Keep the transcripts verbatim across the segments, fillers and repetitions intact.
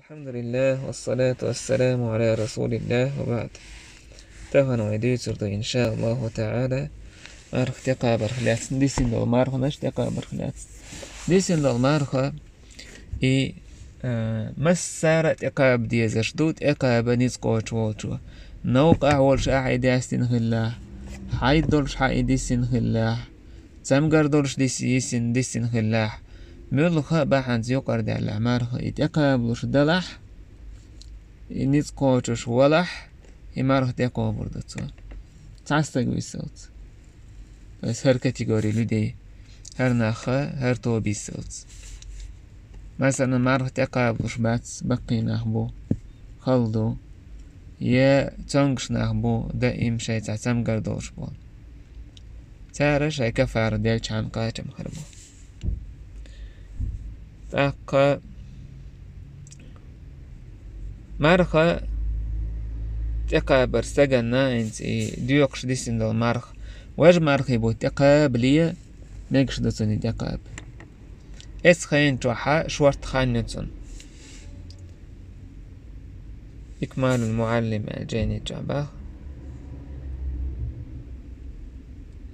الحمد لله والصلاة والسلام على رسول الله وبعد. Тахан вай дуьйцур ду, ин шаа Аллаху таӀала, марха тӀекхабарх лаьцна, дисина долу марханаш тӀекхабарх лаьцна. Дисина долу марха и, а, массара а тӀекхаба дезаш ду, тӀекхаба ницкъ кхочуш волчо. Новкъахь волуш ахь и дестина хиллехь, хьайда долуш хьан и дисина хиллехь, цамгар долуш дис-, йисина, дисина хиллехь, муьлхха а бахьанца юкъара даьллехь марха и тӀекхабалуш далахь, и ницкъ кхочуш валахь, и марха тӀекхобур ду цо. Цхьа стаг висалц. Аса хӀара категори людей, хӀара нахха, хӀара тоба йисалц. Масала, марха тӀекхабалуш бац, баккхий нах бу, хала ду, я цомгуш нах бу, даим шайца цамгар долуш болу. Цара шайн каффара делчхьана кхачам хир бу. ТӀаккха марха тӀекхабар стаганна, хӀинца и доькъуш дисина долу марха, важа мархий бутт тӀекхабале, мегаш ду цунна и тӀекхаба. Эцу хенан чохь шортта хан ю цунна. Икмалул Муаллим аьлла жайни чохь боху.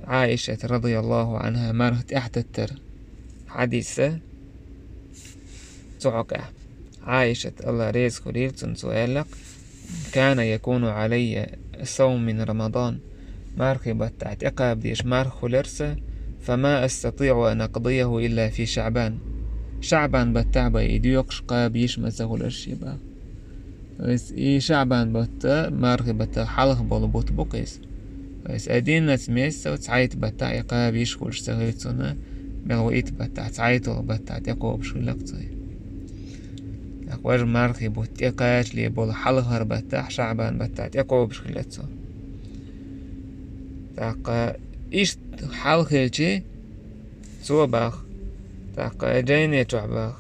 Ӏаишат, радияллаху Ӏанха, марха тӀаьхьататтар хьадиса цу хьокъехь. Ӏаишат, Алла реза хуьлийла цунна, цо аьлла: «Кана якуну Ӏалайя саум мин Рамадан». Мархий баттахь тӀекхаба дезаш марха хуьлура сан, «фама астатиӀу ан акъдияху илла фи ШаӀбан». ШаӀбан баттахь бен и доькъуш кхаба йиш ма ца хуьлура шен боху. То есть и ШаӀбан бутт, мархий баттал хьалха болу бутт бу-кх иза. То есть одиннадцать месяцев цхьайтта баттахь и кхаба йиш хуьлуш ца хилла цунна, мел ву итт баттахь, цхьайтталгӀа баттахь тӀекхобуш хилла-кх цо и. ТӀаккха важа мархий бутт тӀекхачале болу хьалхара баттахь, ШаӀбан баттахь тӀекхобуш хилла цо. ТӀаккха иштта хьал хилчи, цо боху, тӀаккха жайни чохь боху.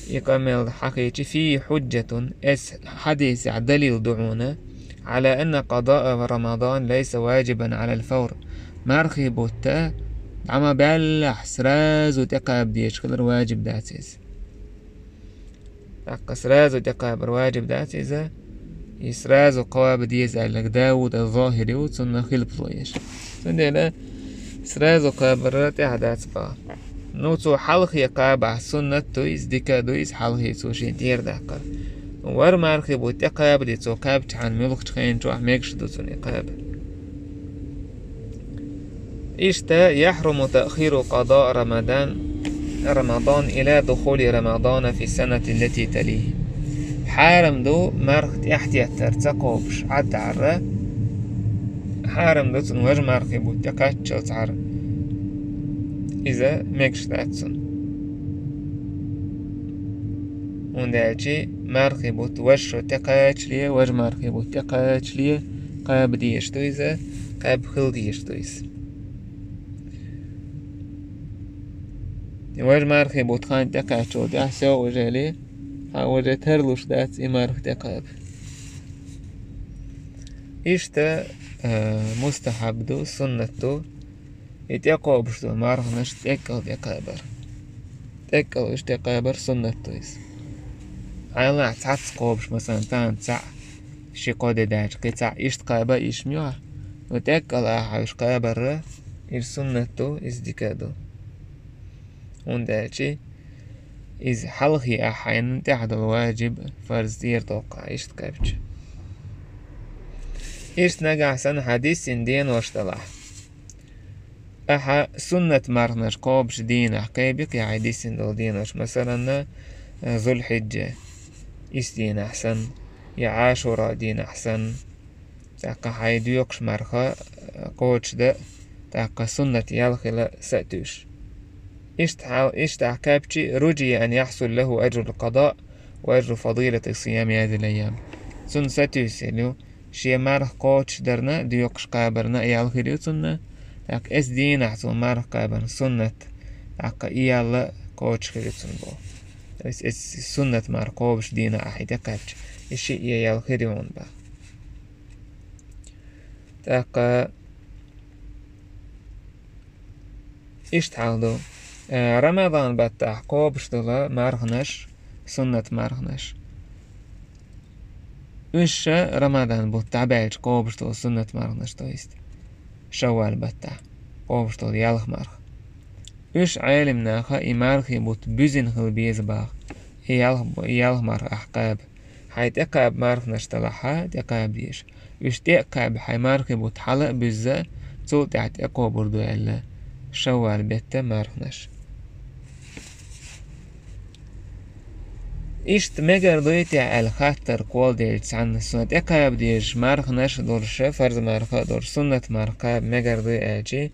И къамел хьахийчи: «Фийхи хьуджатун», эс хьадисехь далил ду хьуна, «Ӏала анна къадаа Рамадан лайса ваджибан Ӏалал фавр». Мархий бутт дӀа ма баьллехь, сразу тӀекхаба дезаш хилар ваджиб дац иза. ТӀаккха сразу тӀекхабар ваджиб дац иза. И сразу кхаба деза аьлларг Дауд аз-Зохири ву, цунна хилпало еш. Цундела сразу кхабар тӀаьхьа дац боху. Ну, цо хьалхе кхабахь, суннат ду иза, дика ду иза, хьалхе цо шен тӀера даккхар. Вара мархий бутт тӀекхаба де, цо кхаьбчхьана муьлххачу хенан чохь мегаш ду цунна и кхаба. Иштта: «Яхьруму таъхиру къадаъ Рамадан, Рамадан ила духули Рамадана фи санати ллати талихи». Хьарам ду марха тӀаьхьатеттар ца кхобуш Ӏаддахьара, хьарам ду цунна важа мархий бутт тӀекхаччалц цхьара. Иза мегаш дац цунна. ХӀунда аьлча мархий бутт важа шо тӀекхачале, важа мархий бутт тӀекхачале кхаба дезаш ду иза, кхаба хила дезаш ду иза. Важа мархий бутт хан тӀекхаьччул тӀаьхьа сов уже ли, хьан уже тарлуш дац и марха тӀекхаба. Иштта, а, мустахьаб ду, суннат ду, и тӀекхобуш долу марханаш тӀеккъал тӀекхабар. ТӀеккъал уьш тӀекхабар суннат ду иза. Хьайна цхьацца кхобуш, масалан, тахана цхьаъ, ши-кхо де даьлча кхин цхьаъ, иштта кхаба йиш ма ю хьан. Но тӀеккъал ахьа уьш кхабар, иза суннат ду, иза дика ду. ХӀунда аьлча иза хьалхе ахьа хьайна тӀехь долу ваджиб, фарз тӀера доккху ахьа иштта кхаьбча. Иштта нагахь санна хьан дисина денош далахь, ахьа суннат марханаш кхобуш дийнахь кхайбикх, я хьайн дисина долу денош, масалан, Зулхьиджа исс дийнахь санна, я Ӏашура дийнахь санна, тӀаккха хьайн доькъуш марха кхочушдан, тӀаккха суннат ял хила са а туьйсуш. Иштта хьал, иштта ахь кхаьбчи: «Ружия ан яхьсул лаху аджрул къадаъ ва аджру фадилати сиями хазихил айям». Цунна сатуьйсуш ю, шен марха кхочушдарна, доькъуш кхабарна ял хир ю цунна, тӀаккха эс дийнахь цо марха кхабарна суннат, тӀаккха и ял а кхочуш хир ю цунна боху. То есть эс суннат марха кхобуш дийнахь ахьа и тӀекхаьбча, и шиъ ял хир ю хьуна боху. ТӀаккха иштта хьал ду. Э, Рамадан баттахь кхобуш долу марханаш суннат марханаш. Уьш ша Рамадан бутт дӀабаьлча кхобуш долу суннат марханаш, то есть шаввал баттахь кхобуш долу ялх марха. Уьш Ӏелам наха и мархий бутт буьзина хила беза баха, и ялх, и ялх марха ахь кхаба. Хьайн тӀекхаба марханаш далахьа, тӀекхаба дезаш. Уьш тӀе а кхаьбна, хьайн мархий бутт хьала а буьзза, цул тӀаьхьа тӀекхобур ду аьлла, шаввал бетта марханаш. Иштта мегар дуй те аьлла хаттар кхолладелча цхьанна, суна тӀекхаба дезаш марханаш а долуш, фарз марха а долуш, суннат марха кхаба мегар дуй аьлчи,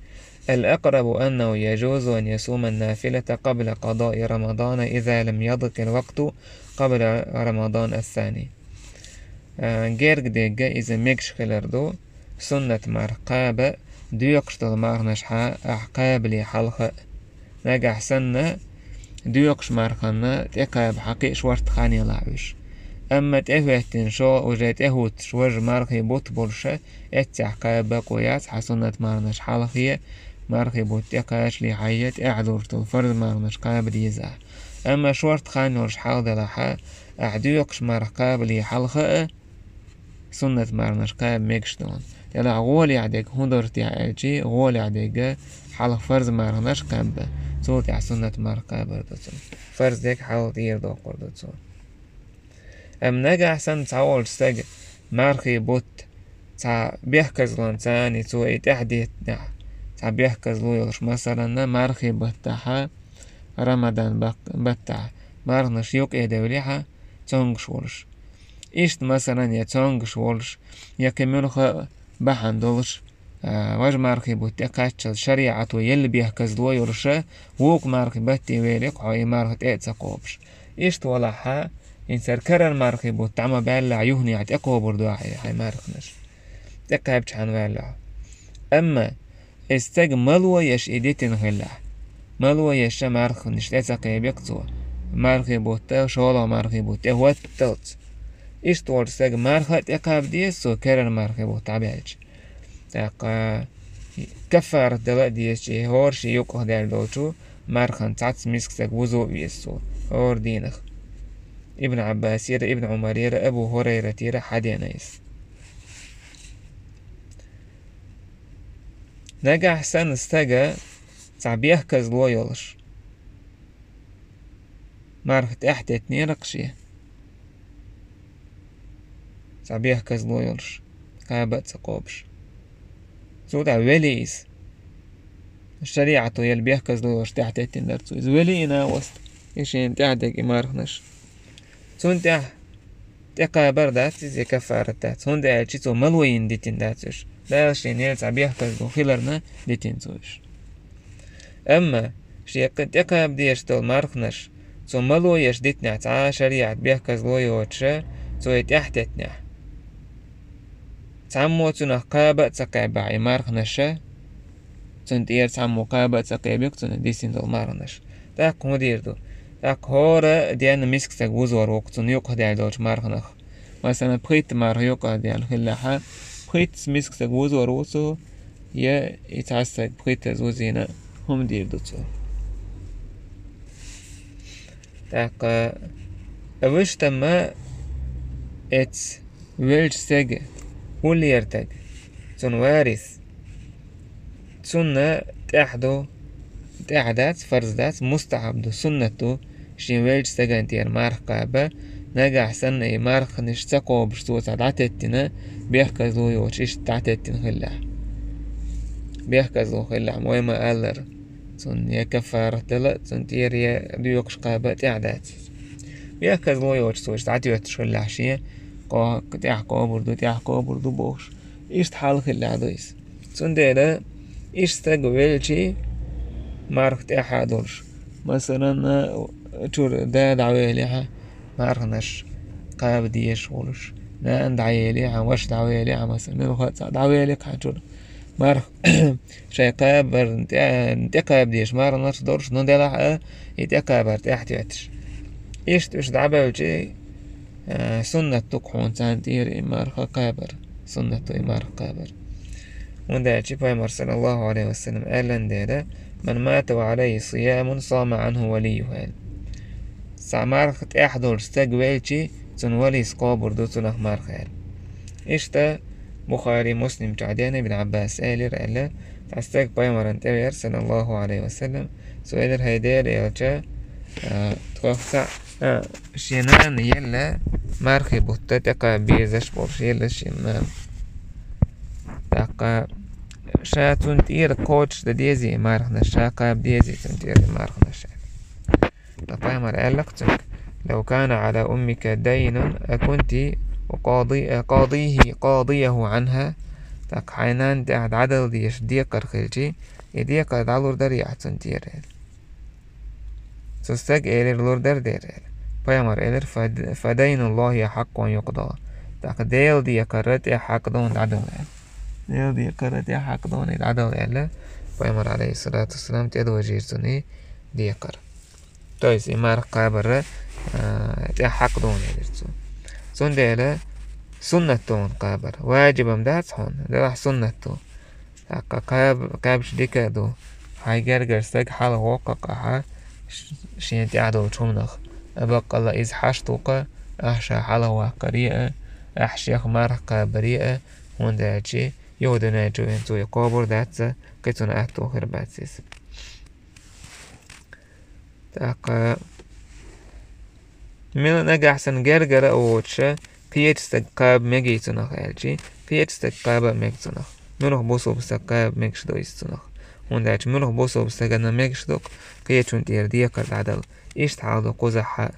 الأقرب أنه يجوز أن يصوم النافلة قبل قضاء رمضان إذا لم يضق الوقت قبل رمضان الثاني. А, герга дегга иза мегаш хилар ду, суннат марха кхаба, доькхуш долу марханаш хьа ахь кхабале хьалха а. Нагахь санна, доькхуш марханна тӀекхаба хьан кхиъ шорта хан елахь уьш. Амма тӀехӀоьттина шо уже тӀехӀуттуш важа мархий бутт болуша, эццехь кхаба бакъо яц хьан суннат марханаш хьалхе, мархий бутт тӀекхачале хьайя, тӀаьхьа долуш долу фарз марханаш кхаба деза ахь. Амма шорта хан йолуш хьалха делахьа, ахь доькхуш марха кхабале хьалха а, суннат марханаш кхаба мегаш ду хьуна. Делахь гӀолехь дерг хӀун дара те аьлчи, гӀолехь дерг хьалха фарз марханаш кхаба, цул тӀаьхьа суннат марха кхабар ду цунна. Фарз дерг хьалха тӀера доккхур ду цо. Амма нагахь санна цхьаволчу стага мархий бутт цхьа бехказлонца цо и тӀаьхьадеттинехь, цхьа бехказло йолуш, масаланна, мархий баттахьа, Рамадан бак-, баттахь марханаш юкъе девлехьа, цомгуш волуш. Иштта, масалан, я цомгуш волуш, я кхин муьлхха а бахьана долуш, а, важа мархий бутт тӀекхаччалц шариӀато елла бехказло йолуша, вукху мархий батте велира хьо и марха тӀе а ца кхобуш. Иштта валахьа, хӀинца хӀара карара мархий бутт дӀа ма баьллахь, юханехьа тӀекхобур ду ахь хьайн марханаш, тӀекхаьбча хьан ваьлла хьо. Амма и стага мало еш и дитина хилахь, мало еш а марханаш тӀе ца кхебира цо, мархий бутт, шолгӀа мархий бутт тӀе хӀотталц. Иштта волчу стага марха а тӀекхаба деза цо, карара мархий бутт дӀабаьлча. ТӀаккха каффарат дала а дезачу, хӀора шен юкъах даьлла долчу мархана цхьацца миска стаг вузо а веза цо, хӀора дийнах. Ибн Ӏаббасера, Ибн Ӏумарера, Абу ХӀурайратера хьадеана иза. Нагахь санна стага цхьа бехказло йолуш, марха тӀаьхьатеттинера-кх шен, цхьа бехказло йолуш, кхаба а ца кхобуш. Цул тӀаьхьа велий иза. ШариӀато елла бехказло йолуш тӀаьхьатеттина дара цо иза. Велий и накъост, и шена тӀаьхьадерг и марханаш. Цунна тӀехь тӀекхабар дац иза, я каффарат дац, хӀунда аьлча цо мало йина дитина дац уьш. Дала шена елла цхьа бехказло хиларна дитина цо уьш. Амма шен кхин тӀекхаба дезаш долу марханаш цо мало еш дитинехь, цхьа а шариӀат бехказло йоцуша, цо и тӀаьхьатеттинехь, цхьаммо цунах кхаба а ца кхаьбахь и марханаша, цунна тӀера цхьаммо кхаба а ца кхебира-кх цунна дисина долу марханаш. ТӀаккха хӀун дийр ду? ТӀаккха хӀора денна миска стаг вузор ву-кх цунна юкъах даьлла долчу марханах. Масала, пхийтта марха юкъах даьлла хиллехьа, пхийтта миска стаг вузор ву цо, я и цхьа стаг пхийттаза вузийна, хӀума дийр ду цо. ТӀаккха вуьш тамма эц велча стега, уллера стаг, цунна варис, цунна тӀехь ду, тӀехь дац, фарз дац, мустахьаб ду, суннат ду, шен велча стеган тӀера марха кхаба, нагахь санна и марханаш ца кхобуш цо цхьа дӀатеттина, бехказло йоцуш иштта дӀатеттина хиллехь. Бехказло хиллехь, вай ма-аллара, цунна я каффарат дала, цунна тӀера я доькъуш кхаба тӀехь дац иза. Бехказло йоцуш цо иштта дӀатоьттуш хиллехь шен, кхо-, тӀехь кхобур ду, тӀехь кхобур ду бохуш, иштта хьал хиллехь ду иза. Цундела иштта стаг велчий, марха тӀехьа а долуш, масалан, чуьра да дӀавелехьа, марханаш кхаба дезаш волуш, нана дӀаелехьа, ваша дӀавелехьа, масалан, муьлхха а цхьаъ дӀавелира-кх хьан чуьра, марха шайн кхабарна тӀе-, тӀекхаба дезаш марханаш долуш, ну делахь а, и тӀекхабар тӀаьхьатоьттуш. Иштта уьш дӀабевлчий, а, суннат ду-кх хьуна царна тӀера и марха кхабар. Суннат ду и марха кхабар. ХӀунда аьлча Пайхамар, саллаллаху Ӏалайхи ва саллам, аьллан дера: «Ман мата ва Ӏалайхи сиямун, сама Ӏанху валийюху», – аьлла. Цхьа марха тӀехь долуш стаг велчи, цунна валийса кхобур ду цунах марха аьлла. Иштта Бухари, Муслим чохь деана, Ибн Ӏаббас элира аьлла, цхьа стаг пайхамаран тӀе веара, саллаллаху Ӏалайхи ва саллам, цо элира: «ХӀай Делан элча, а, тхох цхьаъ, а, шен нана елла мархи бутта тӀекхаба безаш болуш елла шен нана. ТӀаккха ша цунна тӀера кхочушдан дезий марханаш, ша кхаба дезий цунна тӀера марханаш?» Ткъа пайхамар аьлла-кх цуьнга: «Лав кана Ӏала уммика дайнун, акунти къади-, къадийхи, къадийху Ӏанха?» ТӀаккха хьайн нанна тӀехь дӀадала дезаш декхар хилчи, и декхар дӀалур дарий ахь цунна тӀера аьлла. Цу стага элира: «Лур дара дера», — аьлла. Пайхамар элира: «Фад-, фадайнуллахи хьаккъун юкъда». ТӀаккха Делан декхар тӀехь хьакъ ду хьуна дӀадала аьлла. Делан декхар тӀехь хьакъ ду хьуна дӀадала аьлла. Пайхамар, алейхиссалату вассалам, тӀедожийра цунна и декхар. То есть и марха кхабар, а, тӀехь хьакъ ду хьуна элира цо. Цундела суннат ду хьуна кхабар. Ваджиб-м дац хьуна, делахь суннат ду. ТӀаккха кхаб-, кхаьбча дика а ду. Хьайн гергара стаг хьалха воккху-кх ахьа ш-, шена тӀехь долчу хӀуманах. А баккъалла иза хьашт ву-кх, ахьа ша хьалха ваккхаре а, ахьа шех марха кхабаре а, хӀунда аьлча юха дуьнен чу веана цо и кхобур дац, кхин цунна атто хир бац иза. ТӀаккха мила нагахь санна гергара а воцуша, кхечу стаг кхаба мегий цунах аьлчи, кхечу стаг кхаба а мега цунах. Муьлха бусулба стаг кхаба мегаш ду иза цунах? ХӀунда аьлча муьлха бусулба стагана мегаш ду-кх кхечунна тӀера декхар дӀадала. Иштта хьал ду кхузахь а.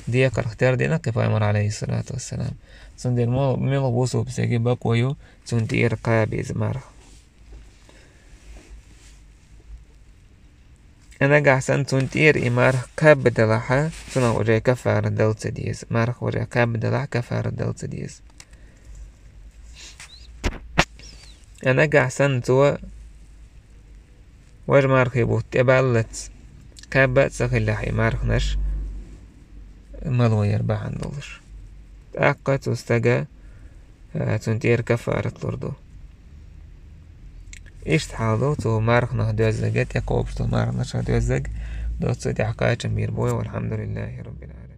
Декхарх тера дина кхин пайхамар, алейхиссалату вассалам. Цундела муьлха, муьлха бусулба стаге бакъо ю цунна тӀера кхаба иза марха. Нагахь санна цунна тӀера и марха кхаба делахь, цунах уже каффарат дала ца деза. Марха уже кхаба делахь, каффарат дала ца деза. Нагахь санна цо важа мархи бутт тӀебаллалц кхаба а ца хилахь и марханаш, мало яр бахьана долуш, тӀаккха цу стага цунна тӀера каффарат лур ду. Иштта хьал ду цу марханах доьззаг, тӀекхобуш долу марханах доьззаг, доццу тӀехь кхачам бийр бу, валхьамдулиллахи раббил Ӏаламин.